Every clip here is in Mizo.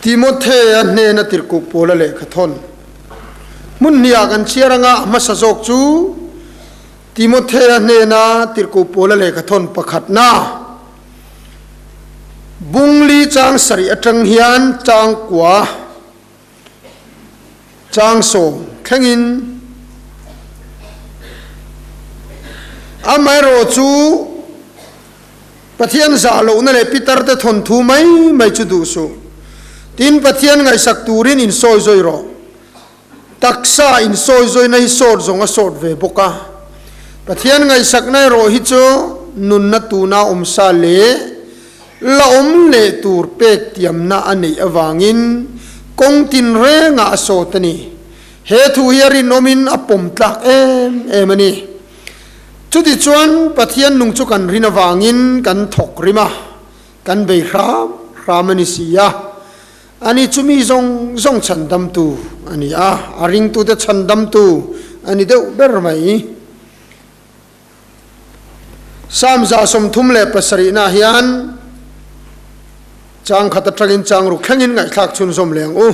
Timothea hnena tirhkoh Paula lehkha thawn hmun hniah kan chhiar anga a hmasa zawk chu Timothea hnena tirhkoh Paula lehkha thawn pakhatna Bungli chang sarih atang hian chang kua chang sawm thlengin amaherawhchu Pathian zah lohna leh Pitarte thawnthu mai mai chu duh suh. Tin, Pathian ngaihsak turin insawi zawi rawh. Taksa insawi zawina hi sawt zawng a sawt ve bawk a. Pathian ngaihsakna erawh hi chu nunna tuna awmsa leh la awm leh tur pek tiamna a neih avangin kawng tinrengah a sawt a ni. He thu hi a rinawmin a pawm tlak em em a ni. Chutichuan Pathian nung chu kan rin avangin kan thawk rim a, kan bei hram hram a ni si a. Ani chu mi zawng zawng chhandamtu a ni a, a ringtute chhandamtu a ni deuh ber mai. Psalm 37 na hian chang khat atangin chang ruk thlengin ngaihthlak chhunzawm leh ang u.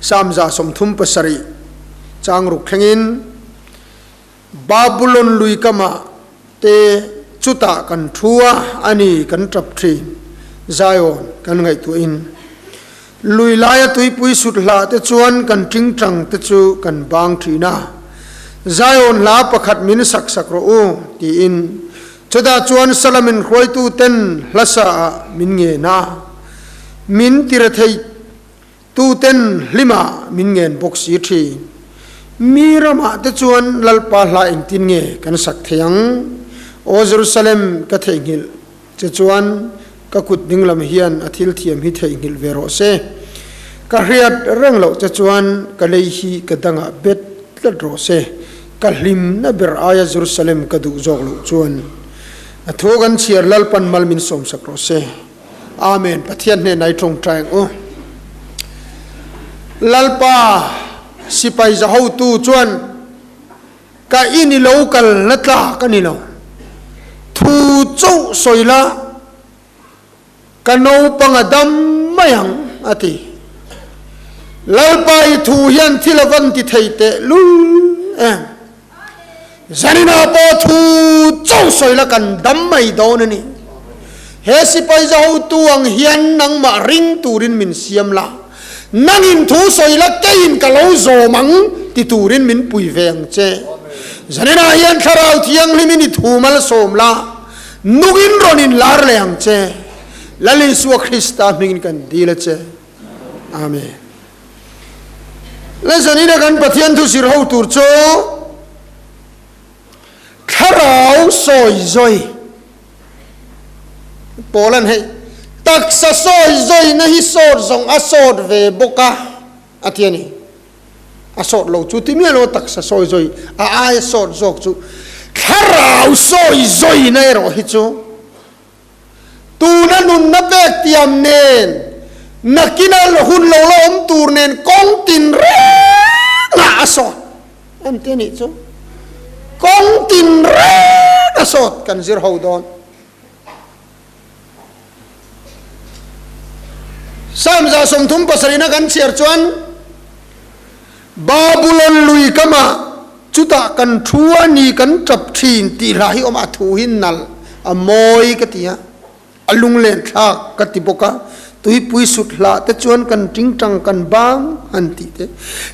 Psalm 37 chang ruk thlengin Babulon lui kamah te chutah kan thu a, a ni kan tap thin. Zion kan ngaihtuahin lui laia tuipui sut hlah te chuan kan tingtang te chu kan bang thin a. Zion hla pakhat min sak sak rawh u tiin chutah chuan Salamin hruaitu ten hlasa ah min ngen a, min tire thei tu ten hlima min ngen bawk si thin. Mi ramah te chuan Lalpa hla engtin nge kan sak thei ang? Aw Jerusalem, ka theihnghilh che chuan ka kut dinglam hian a thil thiam hi theihnghilh ve rawh se. Ka hriat reng loh che chuan ka lei hi ka dangah bet tlat rawh se. Ka hlimna ber aia Jerusalem ka duh zawk loh chuan a thu kan chhiar Lalpan mal min sawmsak rawh se. Amen. Pathian hnenah i tawngtai ang u. Lalpa sipai za hotu chuan ka in i lo kal na tlak a ni lo. Thu chauh sawi la ka naupang a dam mai ang a ti. Lalpa i thu hian thil a van ti thei teh lul em. Zaninah pawh thu chauh sawi la kan dam mai dawn a ni. He sipai za hotu ang hian nangmah ring turin min siam la, nangin thu sawi la keiin ka lo zawm ang ti turin min pui ve ang che. Zaninah hian Thlarau Thianghlimin i thu malsawm la, nungin rawn inlar leh ang che. Lal Isua Krista hmingin kan dil a che. Amen. Le zanina kan Pathian thu zir ho tur chu thlarau sawi zawi pawl an hei taksa sawi zawi na hi sawt zawng a sawt ve bawk a a ti a ni a sawt lo chu ti miah lo taksa sawi zawi a aia sawt zawk chu thlarau sawi zawi na erawh hi chu Tuna nunna pek tiam nen, nakina hun lo la awm tur nen kawng tin rengah a sawt. Em te nih chu. Kawng tin reng a sawt kan zir ho dawn. Psalm 37 na kan chhiar chuan Babulon lui kamah chutah kan thu a ni kan tap thin tih hla hi awm a, a thu hi nalh a mawi ka ti a, a lunglen thlak ka ti bawk a, tuipui sut hlah te chuan kan tingtang kan bang han tih te.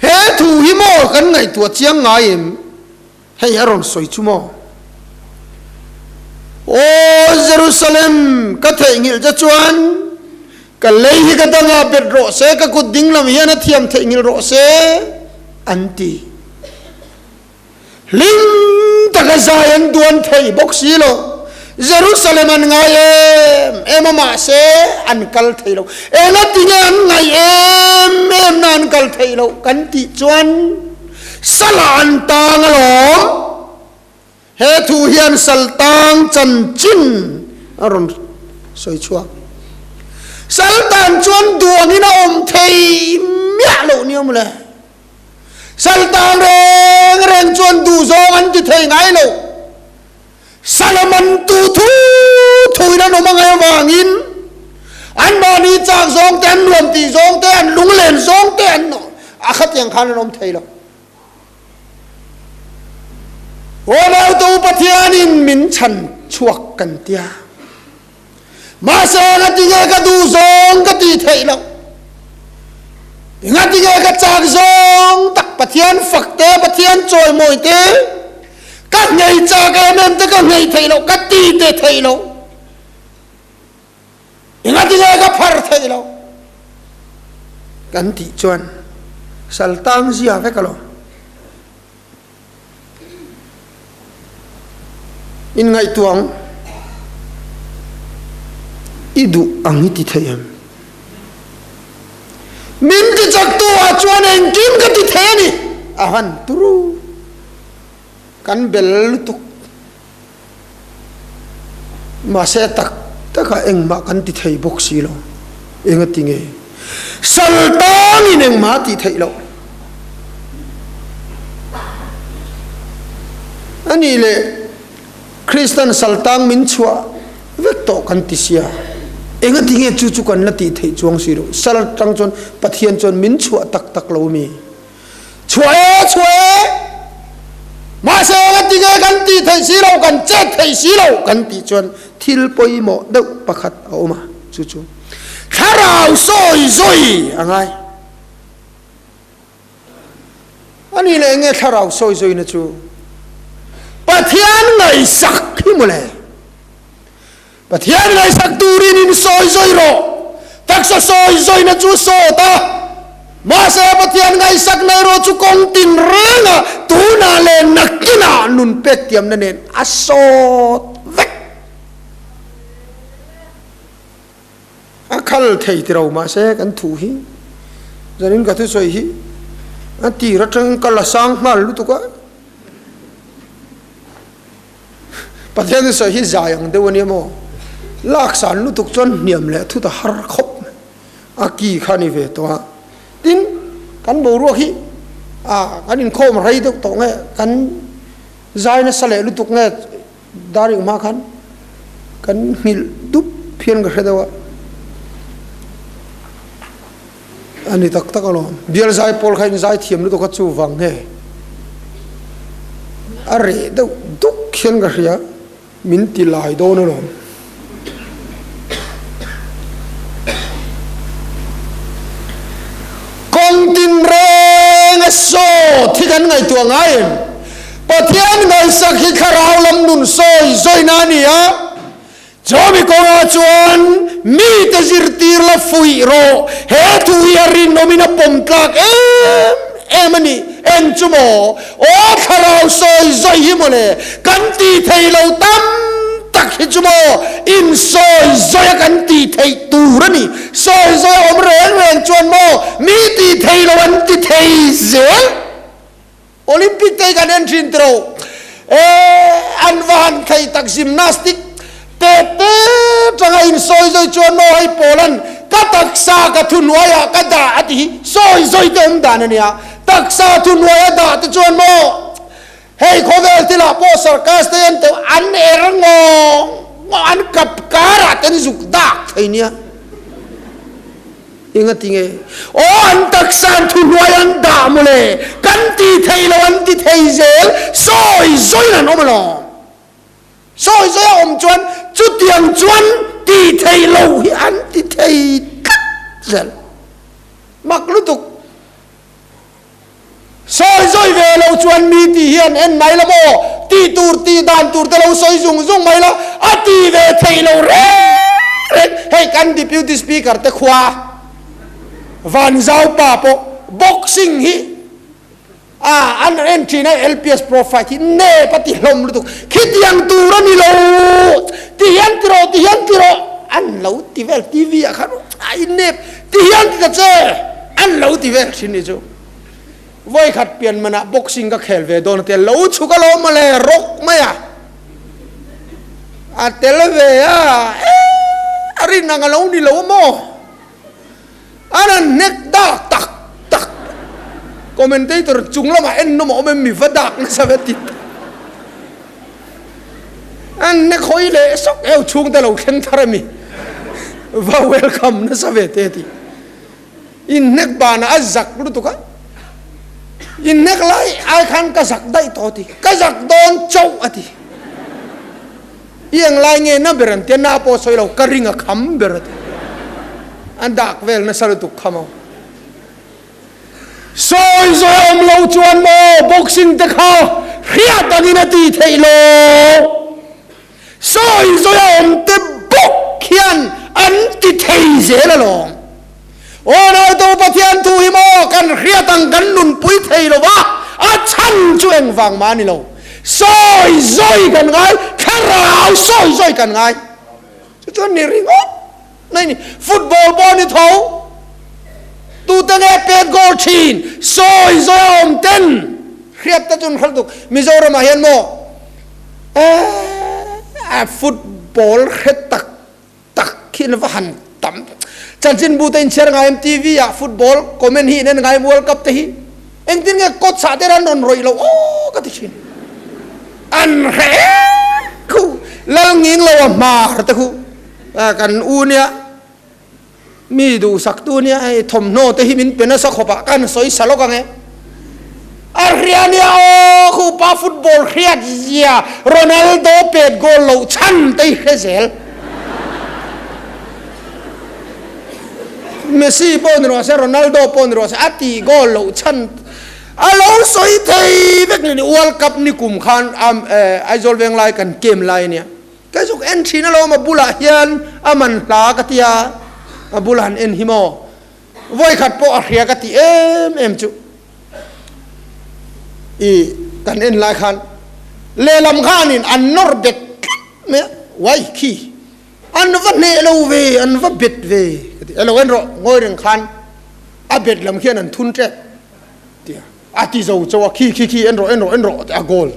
He thu hi maw kan ngaihtuah chiang ngai em? Hei a rawn sawi chu maw? Aw Jerusalem, ka theihnghilh che chuan ka lei hi ka dangah bet rawh se, ka kut dinglam hian a thiam theihnghilh rawh se, an ti. Hlim taka zai an duan thei bawk si lo. Jerusalem an ngai em em a, mahse an kal thei lo. Engatinge an ngaih em em na an kal thei lo kan tih chuan Sala an tang alawm. He thu hian sal tang chanchin a rawn sawi chhuak. Sal tan chuan duangin a awm thei miah loh ni awm le. Sal tang reng reng chuan duhzawng an ti thei ngai lo. Sala man tu thu thuin an awm angai avangin Anmahni chak zawng te, an nuam tih zawng te, an lunglen zawng te an a khatiang khan an awm thei lo. Aw Nautu Pathianin min chhan chhuak kan tia. Mahse engatinge ka duh zawng ka tih theih loh? Engatinge ka chak zawng tak Pathian fak te, Pathian chawimawi te, ka nghei chak em em te ka nghei theih loh, ka ti te theih loh? Engatinge ka phar theih loh? Kan tih chuan sal tang zia vek alawm. Inngaihtuah ang, i duh ang i ti thei em? Min ti chaktu ah chuan engkim ka ti thei a ni, a han turu. Kan bel lutuk. Mahse tak takah engmah kan ti thei bawk si lo. Engati nge? Sal tangin engmah a tih theih loh. A nih leh Kristan sal tang min chhuah vek tawh kan ti sia. Engati nge chu chu kan la tih theih chuang si lo? Sal atang chuan Pathian chuan min chhuah tak tak lo mi? Chhuah e, chhuah e! Mahse engati nge kan tih theih si lo, kan chet theih si lo kan tih chuan thil pawimawh deuh pakhat a awm a, chu chu thlarau sawi zawi a ngai. A nih leh enge thlarau sawi zawina chu? Pathian ngaihsak hi mawle. Pathian ngaihsak turin in sawi zawi rawh. Taksa sawi zawina chu sawt a, mahse Pathian ngaihsak na erawh chu kawng tin renga tunah leh nakinah nun pek tiamna nen a sawt vek. A khal thei ti ro mahse kan thu hi zanin ka thusawi hi a tir atangin ka la sang nghal lutuk a. Pathian thusawi hi zai ang deuh a nia maw? Lak san lutuk chuan hniam leh thut a har khawp mai. A ki kha a ni ve tawh a. Tin, kan boruak hi ah kan inkhawm rei deuh tawh nge, kan zai nasa leh lutuk nge dar inghma khan kan nghilh dup hian ka hre deuh a. A ni tak tak alawm. Bial zai pawl kha in zai thiam lutuk a chu vang nge a reh deuh duk hian ka hria min ti lai dawn alawm. Kawng tin reng a saw thi kan ngaihtuah ngai em? Pathian ngaihsak hi thlarau lam nun sawi zawina a ni a. Chumi kawngah chuan mite zirtir la fuih rawh, he thu hi a rinawmin a pawm tlak em em a ni. Eng chu maw? Aw thlarau sawi zawi hi mawle, kan tih theih lo tam tak hi chu maw insawi zawi a kan tih theih tur a ni. Sawi zawi a awm reng reng chuan maw mi tih theih lo an ti thei zel. Olympic te hi kan en thin tiro e an va han thei tak gymnastic te te tanga in sawi zawi chuan maw hei Poland ka taksa ka thuhnuai ah ka dah a ti hi sawi zawi te awm dan a nia taksa thuhnuai a dah te chuan maw hei khawvel thil ah pawh circus te hian teuh an er ngawng ngawng an kap kar ah ten zuk dak thei nia. Engati nge? Aw an taksa an thuhnuai an dah mawle, kan ti thei lo an ti thei zel, sawi zawiin an awm alawm. Sawi zawi a awm chuan chutiang chuan ti thei lo hi an ti thei tlat zel. Mak lutuk. Sawi zawi ve lo chuan mi tih hi an en mai la maw? Tih tur tih dan tur te lo sawi zung zung mai la, a ti ve thei lo reng reng. Hei kan Deputy Speaker te khua Vanzau pa pawh boxing hi a an en thin a, LPS Pro Fight hi nep a ti hlawm lutuk. Khitiang tur a ni lo, ti hian ti rawh, ti hian ti rawh an lo ti vel TV ah khan a inep ti hian ti ta che an lo ti vel thin ni chu. Vawikhat pian manah boxing ka khel ve dawn a tia, lo chhuk alawm mawle rawk mai a, a tel ve a, eh a rin ang a lo ni lo maw? An han hnek dak tak tak, commentator chung lamah en nawm a awm em mi va dak nasa ve ti tak, an hnek hawi leh sawk eu chhungte lo thleng thar a mi. Va welcome nasa ve te ti. Inhnek banah a zak lutuk a, inhnek lai ai khan ka zak daih tawh a ti, ka zak dawn chauh a ti. I eng lai nge na ber an tia, na pawh sawi lo, ka ring a kham ber a ti. A dak vel nasa lutuk kham ang. Sawi zawi awm lo chuan maw boxing te kha hriat angin a ti theih lo. Sawi zawi a awm te bawk hian an ti thei zel alawm. Aw Nauto Pathian thu hi maw kan hriat ang kan nunpui thei lo va, a chhan chu engvang mah a ni lo. Sawi zawi kan ngai, thlarau sawi zawi kan ngai. Chu chuan ni ringawt mai ni. Football pawh ni tho, tute nge pet goal thin, sawi zawi a awm ten hriat te chu an hral tuk. Mizoramah hian maw eh football hre tak tak khi an va han tam. Chanchinbu te inchhiar ngai em TV ah football comment hi in en ngai em World Cup te hi. Engtin nge kawt chah te ran rawn rawih lo aw ka ti thin. An hre khu lal nging lo a hmar te khu kan u nia mi duhsak tu nia hei thawmhnaw te hi min pe nasa khawp ah kan sawi sa lawk ang e. A hria nia aw khu pa football hriat zia Ronaldo pet goal loh chhan te hi hre zel. Messi pawh ni rawh se, Ronaldo pawh ni rawh se, a tih goal loh chhan a lo sawi thei vek ni. World Cup ni kum khan Aizawl Venglai kan game lai ania. Kei chu ka en thin alawm, a bulah hian a man hla ka ti a, a bulah han en hi maw. Vawikhat pawh a hria ka ti em em chu. I kan en lai khan lehlam khanin an nawr bet tlat mai a, wai khi. An va hneh lo ve, an va bet ve ka ti. Elo en rawh, ngawi reng khan a bet lam khian an thun tep tia a ti zo chauh a, khi khi khi en rawh en rawh en rawh a goal.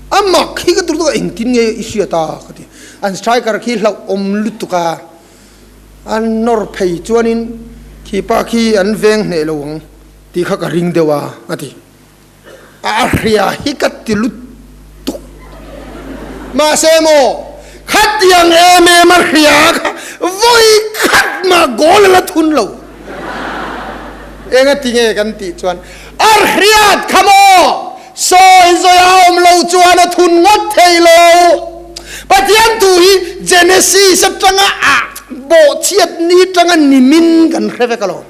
A mak hi ka tur tuk a, engtin nge i hriat a ka ti. An striker khi hlauhawm lutuk a, an nawr phei chuanin khi pa khi an veng hneh lo ang tih kha ka ring deuh a a ti. A hria hi ka ti lutuk. Mahse maw, khatiang em em a hria kha vawi khat mah goal a la thun lo. Enga ti nge kan tih chuan a hriat kha maw, sawi zawi a awm lo chuan a thun ngawt thei lo. Pathian thu hi Genesis atanga a bawhchhiat ni atanga nimin kan hre vek alawm.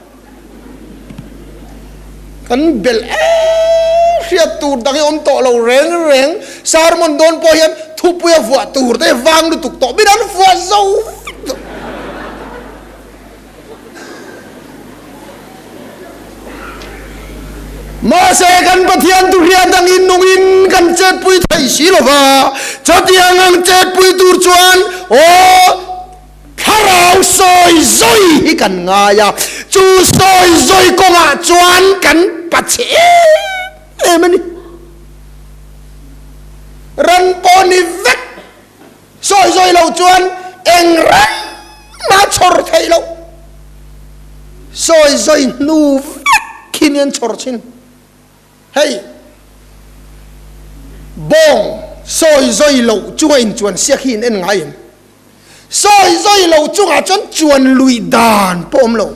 Kan belh em hriat tur dang hi awm tawh lo reng reng. Sermon dawn pawh hian thupui a vuah tur te vang lutuk tawh min an vuah zo vek tawh. Mahse kan Pathian tu hriat angin nungin kan chetpui thei si lo va, chutiang ang chetpui tur chuan aw Thlarau sawi zawi hi kan ngai a, chu sawi zawi kawngah chuan kan pachhe em em a ni. Ran pawh ni vek sawi zawi lo chuan eng reng mah chhawr theih loh. Sawi zawi hnu vek khi ni an chhawr thin. Hei bawng sawi zawi loh chunga inchuan siak hi in en ngai em? Sawi zawi lo chungah chuan chuan lui dan pawh awm lo.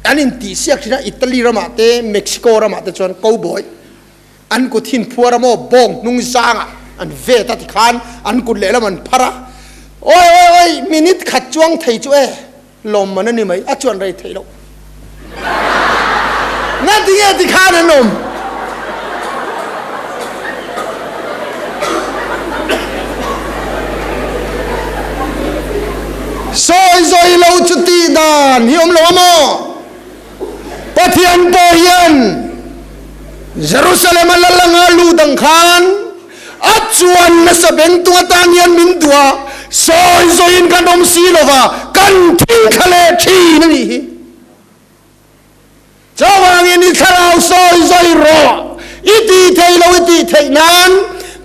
An intih siak thin a, Italy ramah te, Mexico ramah te chuan cowboy an kut hin phuar a maw bawng hnung zangah an vet a tikhan an kut lehlam an phar a, Awi awi awi minute khat chuang thei chu e. Lawmman a ni mai, a chuan rei theih loh. Nga tinge ti khan an awm? Sawi zawi lo chu tih dan hi awm lo a maw? Pathian pawh hian Jerusalem a lal anga lut ang khan A chuan nasa bengtung atan hian min duh a, sawi zawiin kan awm si lo va, kan thing thla leh thin a nih hi. Chuvangin i thlarau sawi zawi rawh, i tih theih lo i tih theih nan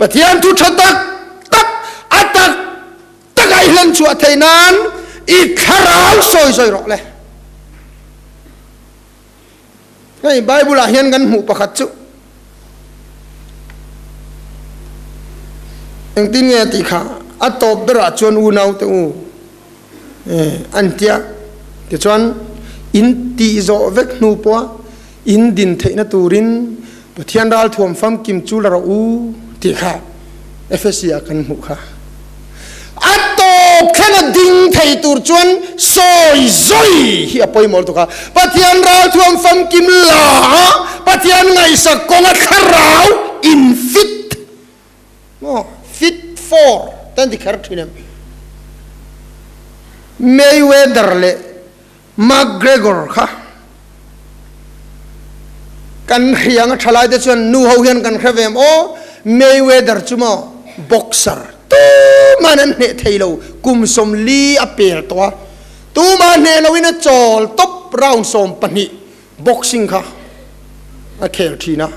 Pathian thu tha tak tak a tak tak a i hlen chhuah theih nan i thlarau sawi zawi rawh le. Hei Bible ah hian kan hmuh pakhat chu engtin nge tih kha a tawp berah chuan unau te u. An tia. Tichuan, in tih zawh vek hnu pawha in din theihna turin Pathian ralthuam famkim chu la rawh u tih kha Efesi ah kan hmuh kha. A tawp thlenga ding thei tur chuan sawi zawi hi a pawimawh lutuk a. Pathian ralthuam famkim la a, Pathian ngaihsak kawnga thlarau in fit maw? Fit for te an ti kher thin em? Mayweather leh McGregor kha kan hriang a thalai te chuan nu ho hian kan hre ve em aw Mayweather chu maw boxer tuman an hneh thei lo kum 40 a pel tawh a tuma hneh lo in a chawl top round 12 boxing kha a khel thin a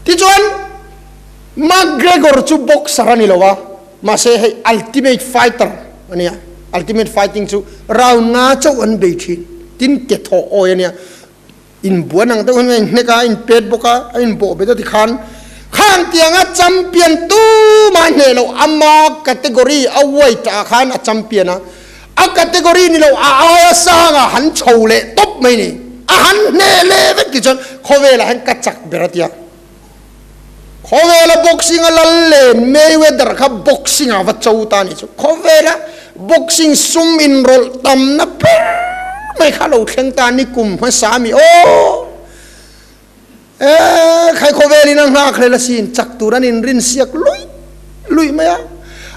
tichuan McGregor chu boxer a ni lo a mahse hei ultimate fighter a nia ultimate fighting chu round nga chauh an bei thin tin ke thawh awi a nia inbuan ang deuh hian a inhnek a a inpet bawk a a inbawh bet a tikhan khang tianga champion tumah a hneh loh ama category a weight ah khan a champion a A category ni lo a aia sanga han chho leh tawp mai ni. A han hneh leh vek ti chuan khawvelah hian ka chak ber a tia. Khawvela boxing a lal len Mayweather kha boxing ah va cho ta ni chu. Khawvela boxing sum inrawlh tamna ber mai kha lo thleng ta ni kum hmasa mi aw. E khai khawvelin a nghak hlel asin chak tur an inrin siak luih luih mai a,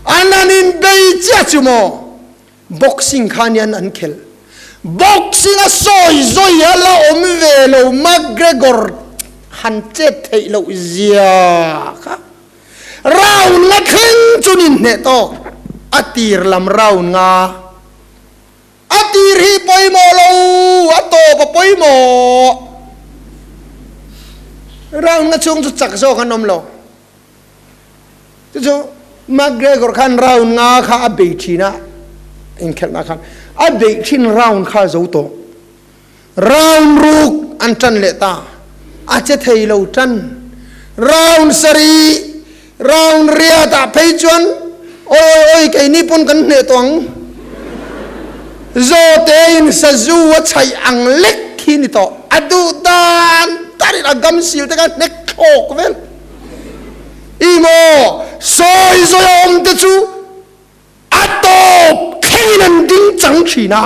an han inbei chiah chu maw boxing kha anian an khelh. Boxing a sawi zawi a la awm ve lo McGregor han chet theih loh zia kha round nga thleng chu nin hneh tawk a tir lam round nga. A tir hi pawimawh lo, a tawp a pawimawh. Round nga chhung chu chak zawk an awm lo. Chu chu McGregor khan round nga kha a bei thin a, inkhelhna khan a beih thin round kha a zo tawh. Round ruk an tan leh ta, a che thei lo tan. Round sarih, round riat ah phei chuan awi awi awi keini pawn kan hneh tawh ang. Zawte in sazu a chhaih ang lek khi ni tawh. A duh dan dan in a gam sil te kha hnek thlawk vel. I maw sawi zawi a awm te chu A tawp thlengin an ding chang thin a,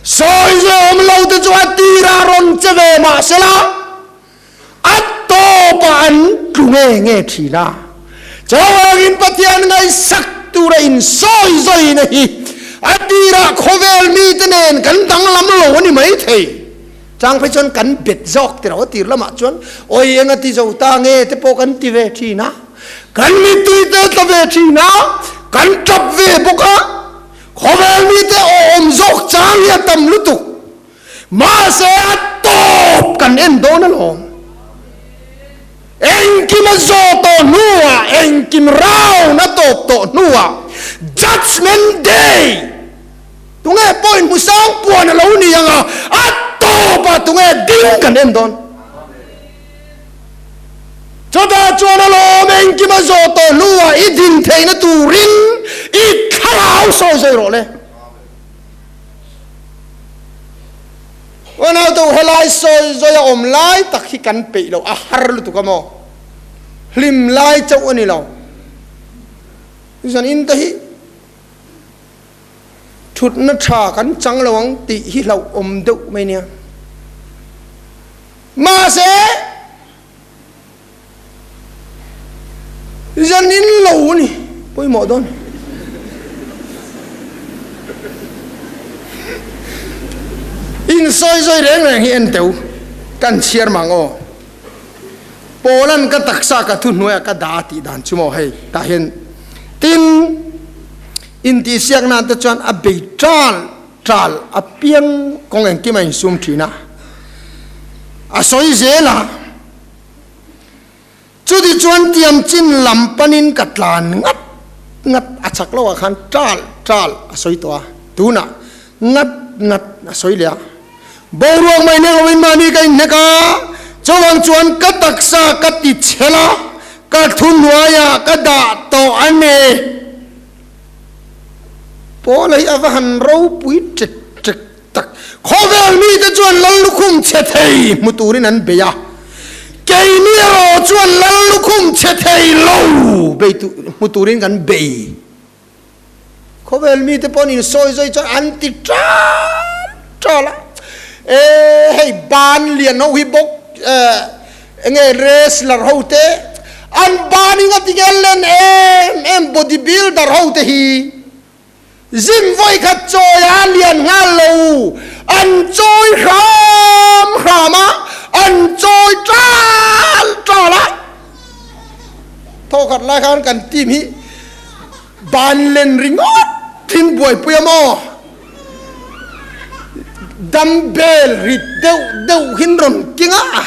sawi zui awm lo te chu a tirah rawn che ve mah sela, a tawpah an tlu nge nge thin a. Chuvangin Pathian ngaihsak tura insawi zawina hi a tirah khawvel mite nen kan danglam lo a ni maithei. Chang phei chuan kan bet zawk ti lo a tir lamah chuan awi enga ti zo ta nge te pawh kan ti ve thin a, kan mittui te tla ve thin a, kan tap ve bawk a, khawvel mite awm zawk chang hi a tam lutuk. Mahse a tawp kan en dawn alawm. Engkim a zawh tawh hnuah, engkim round a tawp tawh hnuah Judgement Day, Tunge point hmu sang puan a lo ni ang a, a tawp ah tunge ding kan en dawn. Chutah chuan a lawm engkim a zawh tawh hnuah i din theihna turin i thlarau sawi zawi rawh le. Unau te u helai sawi zawi a awm lai tak hi kan peih lo, a har lutuk a maw? Hlim lai chauh a ni lo. Zan in te hi Thutna tha kan chang lo ang tih hi hlauhawm deuh mai nia. Mahse, zanin lo a ni pawimawh dawn. Insawi zawi reng reng hi en teu kan chhiar mang aw. Pawlan ka taksa ka thuhnuaiah ka dah a tih dan chu maw hei tah hian tin Intihsiak nan te chuan a bei ṭal ṭal a piang kawng engkim a insum ṭhin a, a sawi zel a. Chuti chuan tiam chin lam panin ka tlan ngat ngat a chak lo ah khan ṭal ṭal a sawi tawh a, tunah ngat ngat a sawi leh a. Boruak mai nek loin mahni ka inhnek a, chuvang chuan ka taksa ka ti chhel a, ka thuhnuaiah ka dah tawh a ni. Paula hi a va han ropui ṭek ṭek tak. Khawvel mite chuan Lal lukhum chhe thei hmu turin an bei a, keini erawh chuan Lal lukhum chhe thei lo bei hmu turin kan bei. Khawvel mite pawhin insawi zawi chuan an ti ṭal ṭal a, E hei ban lian ho hi bawk enge wrestler ho te an ban hi nga tinge len em em body builder ho te hi zim vawi khat chawi a lian nghal lo an chawi hram hram a an chawi ṭal ṭal a thawkhat lai khan kan team hi Ban len ringawt thin buaipui a maw? Dumbbell rit deuh deuh hin rawn keng a,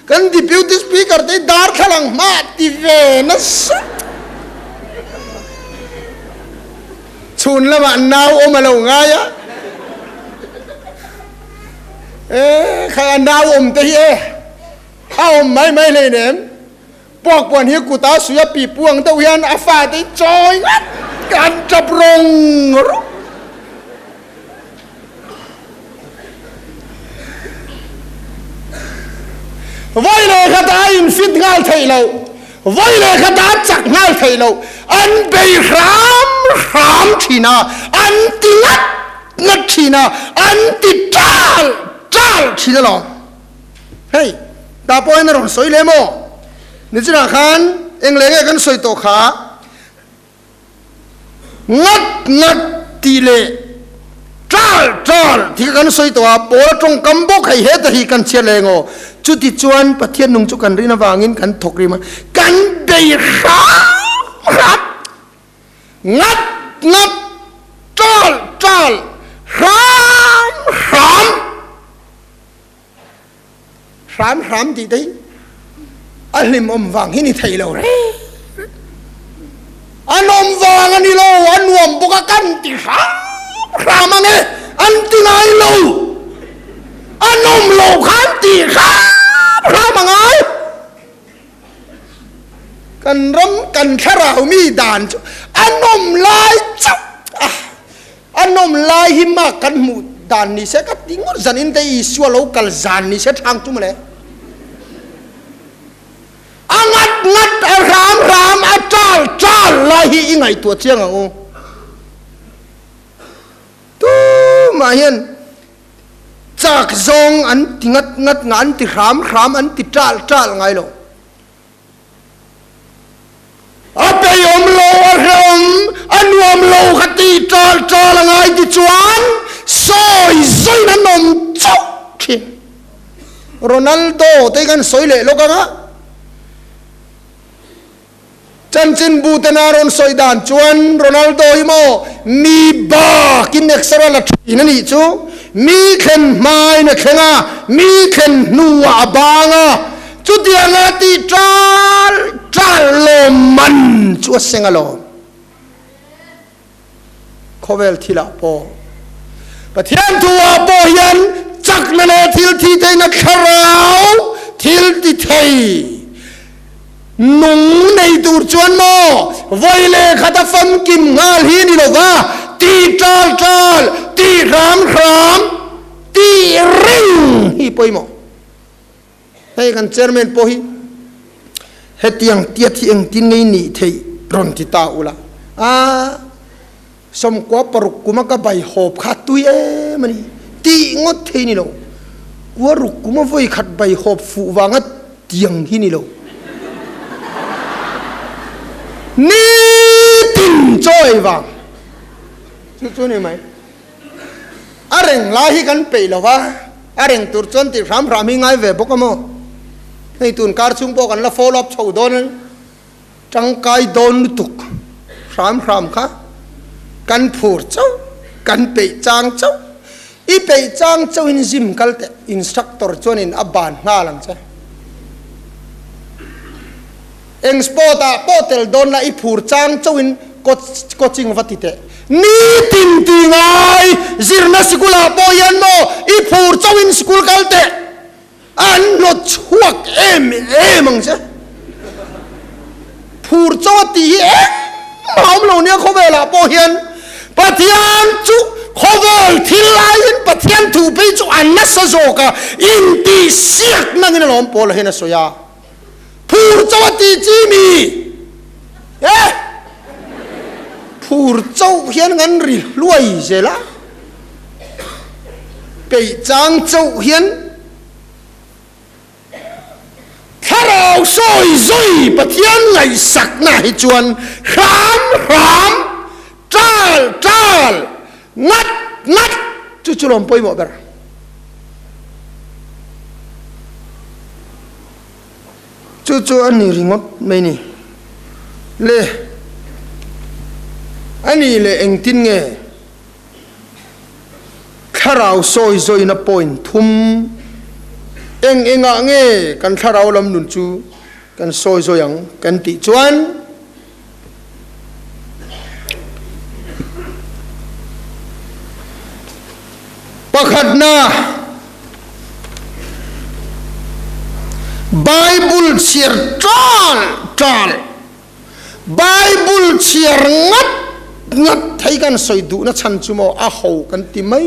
kan Deputy Speaker te hi darthlalang hmah ti ve nasa. Chhun lamah nau awm a lo ngai a, e kha nau awm te hi e a awm mai mai hleinem. Puakpuan hi kuta suia pi puang deuh hian a fate hi chawi ngat an tap rawng rawng. Vawi leh khat a infit nghal theih loh, vawi leh khat a chak nghal theih loh, an bei hram hram thin a, an ti ngat ngat thin a, an ti tal tal thin alawm. Hei, tah pawh hian a rawn sawi leh maw? Nichinah khan eng leh nge kan sawi tawh kha? Ngat ngat tih leh ṭal ṭal tih kha kan sawi tawh a, Paula ṭawngkam bawk hei heta hi kan chhiat leh eng aw? Chuti chuan Pathian nung chu kan rin avangin kan thawk rim a, kan bei hram hram. Ngat ngat, ṭal ṭal, hram hram. Hram hram tih te hi a hlimawm vang hi ni thei lo reng reng. A nawm vang a ni lo, a nuam bawk a kan ti hram hram ang e, an ti ngai lo. A nawm lo kha an ti hram hram a ngai. Kan ram kan thlarau mi dan chu a nawm lai chauh a. A nawm lai hi mak kan hmuh dan ni se ka ti ngawt zan in te Isua lo kal zan ni se thang chu mawle. A ngat ngat a hram hram a tal tal lai hi i ngaihtuah chiang ang u. Tumah hian chak zawng an ti ngat ngat nga an ti hram hram an ti tal tal ngai lo. A peiawm lo, a hrehawm, a nuam lo kha ti ṭal ṭal a ngai ti chuan sawi zawiin an awm chauh ṭhin. Ronaldo te hi kan sawi leh lawk ang a, chanchinbu tena rawn sawi dan chuan Ronaldo hi maw mi bakin exer a la ṭhin a nih chu, mi thlen hmain a thleng a, mi thlen hnuah a bang a, Chutianga tih ṭal ṭal lawmman chu a seng alawm. Khawvel thilah pawh, Pathian thuah pawh hian chakna leh thil thi theihna thlarau thil ti thei nung nei tur chuan maw vawi leh khat a famkim nghal hi ni lova, tih ṭal ṭal, tih hram hram, tih reng hi pawimawh. Hei kan chairman pawh hi hetiang tiat hi engtin ngei nih theih rawn ti ta ula a sawmkua paruk kuma ka bai hawp kha tui em a ni tih ngawt thei ni lo kua ruk kuma vawi khat bai hawp fuh vanga tiang hi ni lo nitin chaw ei vang chu chu ni mai. A reng lai hi kan peih lo va, a reng tur chuan tih hram hram hi ngai ve bawk a maw? Hei tun kar chhung pawh kan la follow up chho dawn a, tangkai dawn lutuk hram hram kha kan phur chauh, kan peih chang chauh. I peih chang chauhin gym kal teh, instructor chuanin a ban nghal ang che. Eng sport ah pawh tel dawn la i phur chang chauhin coaching va ti teh. Nitin ti ngai zirna sikul ah pawh hian maw i phur chauhin sikul kal teh. An hlawt chhuak em em ang che. Phur chauh a tih hi engmah awm lo nia khawvel ah pawh hian. Pathian chu khawvel thil laiin Pathian thu phei chu a nasa zawk a, intihsiak nangin alawm Paula hian a sawi a. Phur chauh a tih chi mi? E! Phur chauh hian kan ri hluai zel a, peih chang chauh hian Thlarau sawi zui Pathian ngaihsakna hi chuan hram hram, tal tal, ngat ngat chu chu lawm pawimawh ber. Chu chu a ni ringawt mai ni. Le, a nih leh engtin nge Thlarau sawi zawina point thum eng engah nge kan thlarau lam nun chu kan sawi zawi ang kan tih chuan pakhatna Bible chhiar tal tal Bible chhiar ngat ngat thei kan sawi duhna chhan chu maw a ho kan ti mai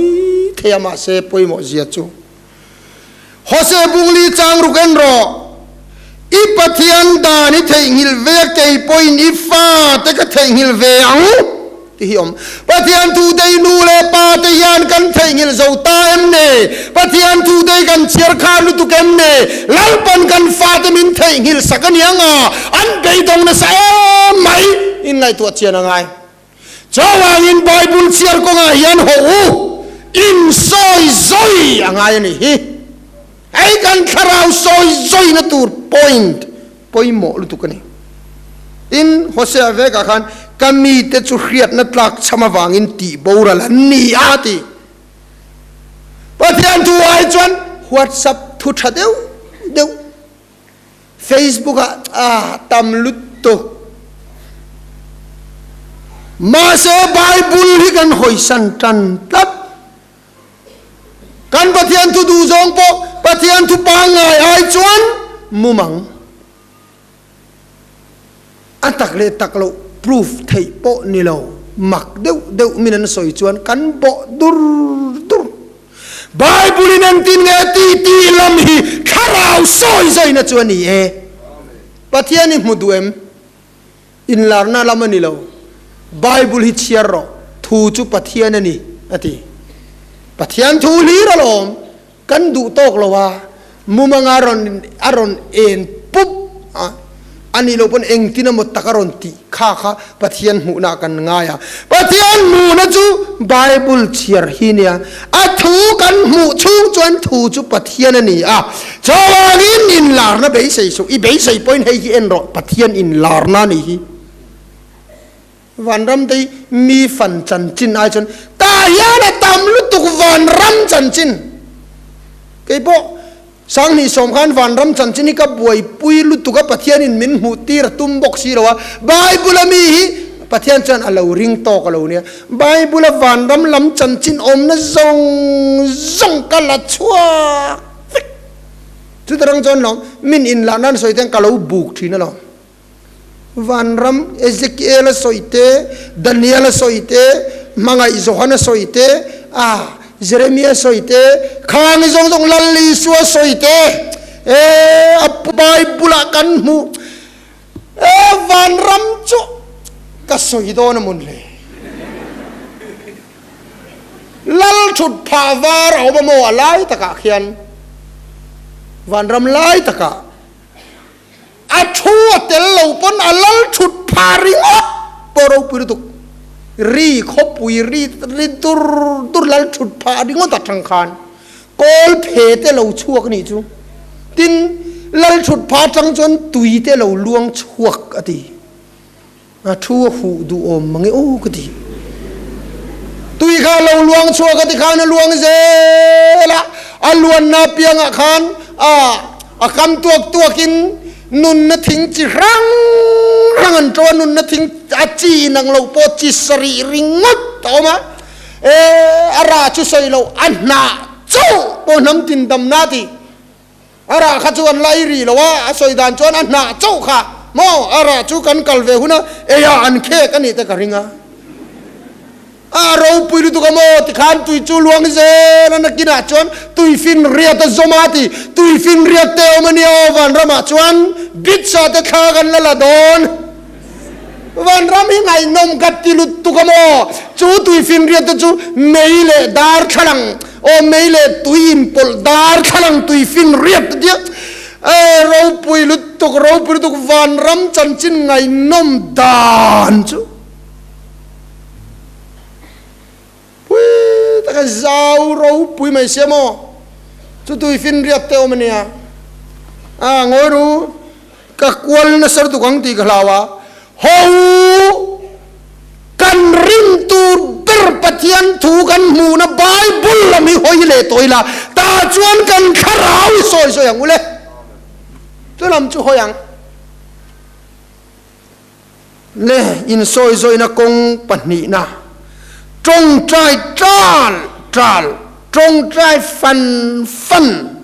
thei a mahse pawimawh zia chu Hose Bungli chang ruk en rawh I Pathian dan i theihnghilh ve a kei pawhin i fate ka theihnghilh ve ang ti hi awm. Pathian thute i nu leh pa te hian kan theihnghilh zo ta em ne? Pathian thute i kan chhiar khar lutuk em ne? Lalpan kan fate min theihnghilh sak a nia nga an beidawng nasa em mai in ngaihtuah chian a ngai. Chuvangin Bible chhiar kawngah hian hawh u in sawi zawi a ngai a nih hi. Hei kan thlarau sawi zawina tur point pawimawh lutuk a ni. Tin, Hosea vekah khan ka mite chu hriatna tlak chham avangin tih boral an ni a ti. Pathian thu ai chuan WhatsApp thu tha deuh deuh Facebook ah a tam lutuk. Mahse Bible hi kan hawisan tan tlat. Kan Pathian thu duh zawng pawh Pathian thu pangngai ai chuan mumang a tak leh tak loh proof theih pawh ni lo, mak deuh deuh min an sawi chuan kan bawh dur dur. Bible in engtin nge ti tih lam hi thlarau sawi zawina chu a ni e. Pathian i hmu duh em? Inlarna lam a ni lo. Bible hi chhiar rawh, thu chu Pathian a ni, a ti. Pathian thu hlir alawm, kan duh tawk lo a, mumanga rawn a rawn en pup a, a nih loh pawn engtin emaw tak a rawn tih kha kha Pathian hmuhna ah kan ngai a. Pathian hmuhna chu Bible chhiar hi nia, a thu kan hmuh chhung chuan thu chu Pathian a ni a, Chuvangin inlarna beisei suh, i beisei pawhin hei hi en rawh, Pathian inlarna a nih hi. Vanram te hi mi fan chanchin ai chuan tah hian a tam lutuk vanram chanchin. Keipawh Sanghnih sawm khan vanram chanchin hi ka buaipui lutuk a, Pathianin min hmuh tir a tum bawk si lo a, Bible a mi hi Pathian chuan a lo ring tawk a lo nia. Bible a vanram lam chanchin awmna zawng zawng ka la chhuak vek. Chuta rang chuan lawm, min inlah nan sawi ten ka lo buk thin alawm. Vanram Ezekiel a sawi te, Daniel a sawi te, Hmangaih Johan a sawi te, ah Jeremia sawi te, khang zawng zawng Lal Isua sawi te, e a Bible ah kan hmuh e vanram chu ka sawi dawn a mawn le. Lal thut phah var a awm a maw a lai takah khian vanram lai takah a thu a tel lo pawn a lal thut phah ringawt pawh ropui lutuk ri khawpui ri ri dur dur lal thut phah ringawt atang khan kawl phe te lo chhuak a nih chu tin lal thut phah atang chuan tui te lo luang chhuak a ti. A thu a huh duh awm mang e aw ka ti. Tui kha a lo luang chhuak a ti khan a luang zel a, a luanna apiangah khan a a kam tuak tuakin nunna thing chi hrang hrang an to a, nunna thing a chi inang loh pawh chi sarih ringawt a awm a, e a rah chu sawi loh a hnah chauh pawh hnam tin damna a ti. A rah kha chu an la ei rih lo a, a sawi dan chuan a hnah chauh kha maw a rah chu kan kal ve hun a, ei ah an khek a nih te ka ring a. A ropui lutuk a maw? Tikhan tui chu luang zel a, nakinah chuan tuifinriat a zawm a ti. Tuifinriat te awm a nia aw, vanramah chuan bitsa te thla kan la la dawn. Vanram hi ngaihnawm ka ti lutuk a maw? Chu tuifinriat te chu mei leh darthlalang, aw mei leh tui inpawlh darthlalang tuifinriat te tia. E ropui lutuk, ropui lutuk vanram chanchin ngaihnawm dan chu. Pui taka zau ropui mai sia maw? Chu tuifinriat te awm a nia. A ngawi ru, ka kual nasa lutuk ang tih ka hlau a. Ho! Kan rin tur ber Pathian thu kan hmuhna Bible lam hi hawi leh tawh ila, tah chuan kan thlarau i sawi sawi ang u le. Chu lam chu hawi ang. Le insawi zawina kawng pahnihna, tawngtai tal tal, tawngtai fan fan.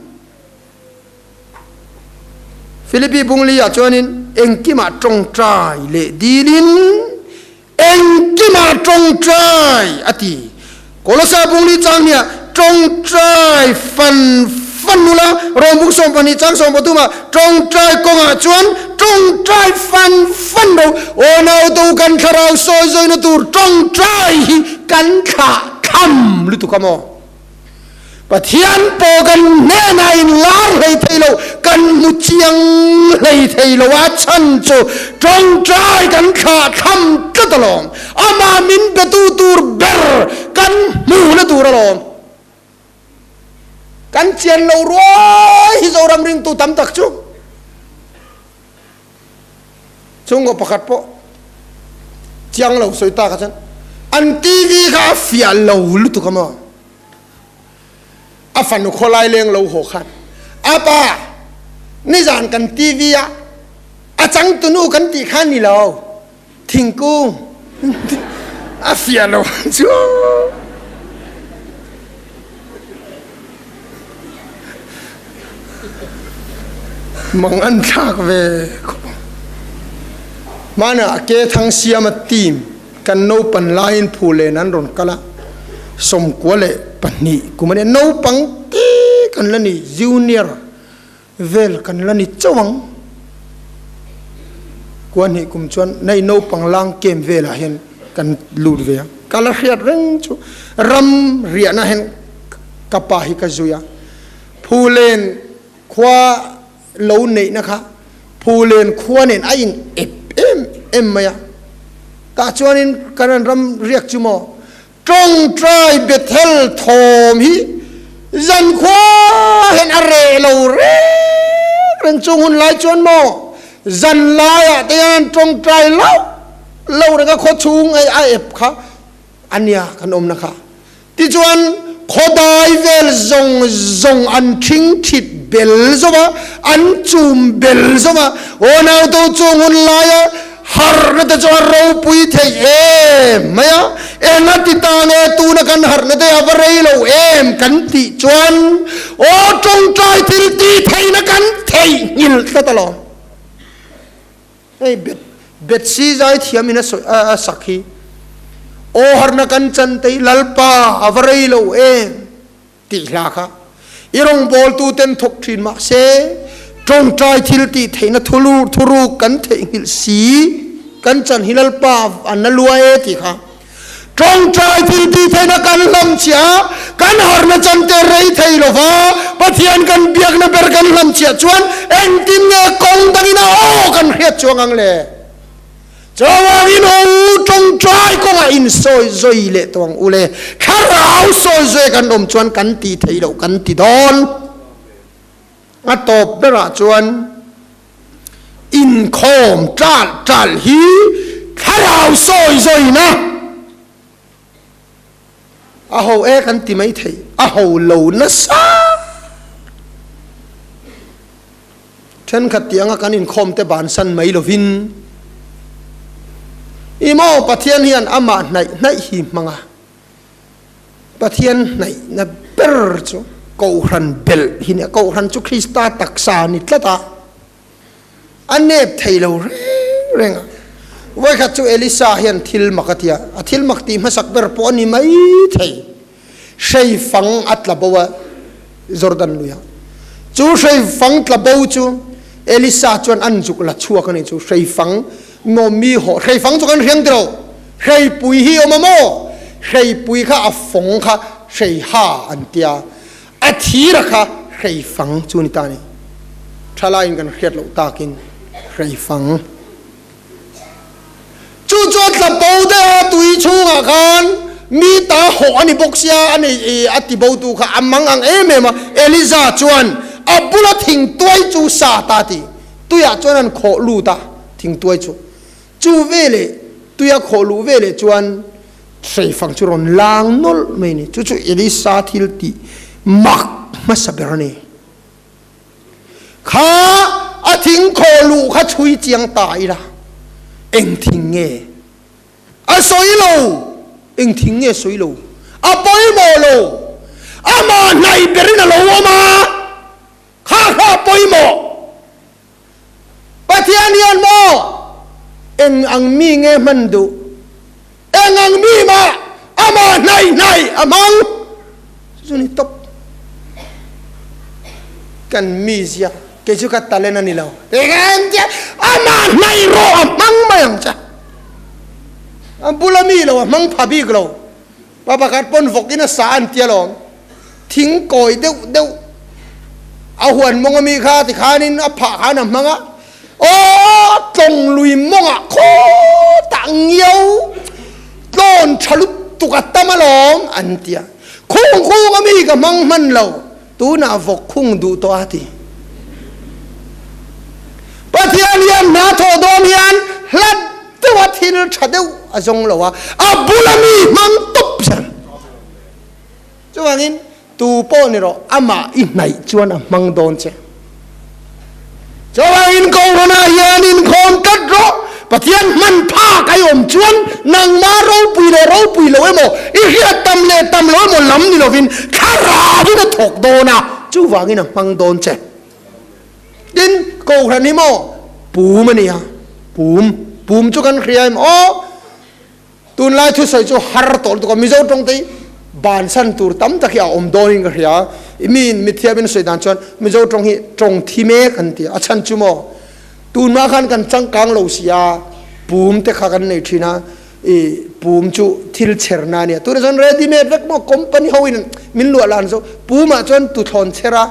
Philippi Bungli-ah chuanin engkimah tawngtai leh dilin engkimah tawngtai a ti. Kolosa Bungli chang nia tawngtai fan fan ula, Rom buk 12 chang 13 ah tawngtai kawngah chuan tawngtai fan fan ro. Aw nauto kan thlarau sawi zawina tur tawngtai hi kan thlah tham lutuk a maw? Pathian pawh kan hnenah in lar hlei thei lo, kan hmu chiang hlei thei lo a chhan chu tawngtai kan thlah tham tlat alawm. Amah min betu tur ber kan hmuhna tur alawm. Kan chian lo ruai hi Zoram ringtu tam tak chu. Chhungkaw pakhat pawh chiang lo sawi tak a chuan an TV kha a fiah lo lutuk a maw? A fanu khawlai leng lo haw khan a pa nizan kan TV a a changtunu kan tih kha ni lo thingkung a fiah lo chu. Mang an thlak ve khawp ang. Hmanah ke thang siama team kan naupan laiin phu len an rawn kal a, 92 kum a nia, naupang te kan la ni, junior vel kan la ni chauh ang. Kua hnih kum chuan nei naupang lang kem velah hian kan lut ve a, ka la hriat reng chu ram riahna hian ka pa hi ka zui a, Phulen khua lo neihna kha Phulen khua nen a in ep em em mai a, tah chuanin kan an ram riak chu maw Tawngtai Bethel thawm hi zankhua hian a reh lo reng reng chung hun lai chuan maw zan laiah te hian an tawngtai loh loh reng a khawchhung hei a ep kha a nia kan awmna kha. Tichuan khawdai vel zawng zawng an thing thit bel zo va, an chum bel zo va, aw nauto chung hun laia Harhna te chu a ropui thei em mai a, eng a ti ta nge tuna kan harhna te a va rei lo em kan tih chuan aw tawngtai thil tih theihna kan theihnghilh tlat alawm. Hei bet Betsy zai thiam in a sawi a sak hi aw harhna kan chan tei Lalpa a va rei lo em. Tih hla kha i rawngbawltu ten thawk thin mah se, tawngtai thil tih theihna thulur thuruk kan theihnghilh si, kan chan hi Lalpa an la lua e tih kha. Tawngtai thil tih theihna kan hlamchhiah a, kan harna chan te rei thei lo va, Pathian kan biakna ber kan hlamchhiah chuan engtin nge kawng dangin a aw kan hriat chuang ang le? Chuvangin aw u tawngtai kawngah insawi zawi leh tawh ang u le, thlarau sawi zawi kan awm chuan kan ti thei loh kan ti dawn. A tawp berah chuan inkhawm ṭalh ṭalh hi thlarau sawi zawina a ho e kan ti mai thei, a ho lo nasa. Thenkhat tih anga kan inkhawm te bansan mai lovin i maw Pathian hian amah hnaih hnaih hi hmang a, Pathian hnaihna ber chu Kohhran belh hi nia, Kohhran chu Krista taksa a ni tlat a, a nep thei lo reng reng a. Vawikhat chu Elisa hian thil mak a ti a, a thil mak tih hmasak ber pawh a ni mai thei. Hrei fang a tla bo a Jordan luiah. Chu hrei fang tla bo chu Elisa chuan an zuk la chhuak a ni chu hrei fang maw mi haw hrei fang chu kan hriang tilo hrei pui hi awm a maw hrei pui kha a fawng kha hrei ha an tia a thira kha hrei fang chu ni ta ni thalaiin kan hriat loh takin hrei fang Chu chu a tla bo deuh a, tui chhungah khan mi ta hawh a ni bawk sia, a nei a ti botu kha a mang ang em em a. Eliza chuan a bula thingtuai chu sa ta ti, tuiah chuan an khawh lut a, thingtuai chu. Chu veleh tuia khawh luh veleh chuan hreifang chu rawn lang nawlh mai a ni. Chu chu Elisa thil tih mak hmasa ber a ni. Kha a thing khaw luh kha chhui chiang ta ila, eng thing nge a sawi lo, eng thing nge sawi lo, a pawimawh lo, amah hnaih berin a lo awm a, kha kha a pawimawh. Pathian hian maw eng ang mi nge hman duh, eng ang mi mah amah hnaih hnaih a hmang chu ni tawp. Kan mizia kei chu ka talent a ni lo, amah hnaih rawh a hmang mai ang che, a bula mi lo a hmang pha bik lo. Pa pakhat pawn vawk in a sa an ti alawm. Thing kawi deuh deuh a huan mawng ami kha tikhanin a phah khan a hmang a, aw tlawng lui mawngah khawtah ngiau tlawn tha lutuk a tam alawm an ti a. Khung khung ami ka hmang hman lo, tunah vawk khung duh tawh a ti. Pathian hian hna thawh dawn hian hlat deuha thil tha deuh a zawng lo a, a bula mi hmang tawp zel. Chuvangin tu pawh ni rawh, amah i hnaih chuan a hmang dawn che. Chuvangin Kohhranah hian inkhawm tlat rawh, Pathian hman phak a i awm chuan nangmah ropui leh ropui lo emaw, i hriat tam leh tam lo emaw lam ni lovin thlarauin a thawk dawn a, chuvangin a hmang dawn che. Tin, Kohhran hi maw pum a nia, pum, pum chu kan hria em aw? Tunlai thusawi chu har tawh lutuk a, Mizo tawng te hi bansan tur tam tak hi a awm dawnin ka hria. Miin mithiamin sawi dan chuan Mizo tawng hi tawng thi mek an ti a, a chhan chu maw tunhma khan kan changkang lo si a, pum te kha kan nei thin a, i pum chu thil chherna a nia. Tunah chuan ready made vek maw company ho in min luah lan zo, pumah chuan tuthlawn chher a,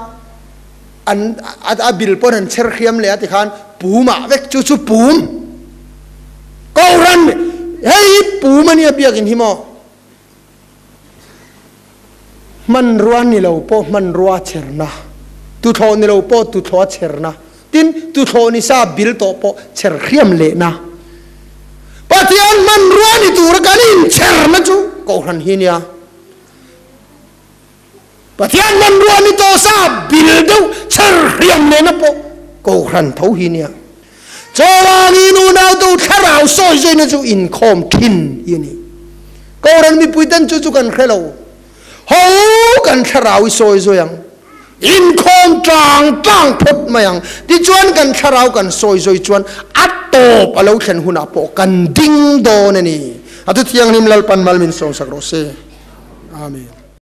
an a bil pawn an chher hriam leh a tikhan pumah vek chu chu pum Kohhran hei hi pum a nia biakin hi maw hmanrua ni lo pawh hmanrua chherna tuthlawh ni lo pawh tuthlawh a chherna tin tuthlawh ni sa bil tawh pawh chher hriam lehna Pathian hmanrua ni tura kan inchherna chu Kohhran hi nia. Pathian hmanrua ni tawh sa bil deuh chher hriam nena pawh Kohhran tho hi nia. Chawlangin unautu thlarau sawi zuina chu inkhawm thin hi a ni. Kohhran mipui ten chu chu kan hre lo. Ho kan thlarau i sawi zui ang. Inkhawm tang tang phawt mai ang. Tichuan kan thlarau kan sawi zui chuan a tawp a lo thlen hunah pawh kan ding dawn a ni. A thu thianghlim Lalpan mal min sawmsak rawh se. Amen.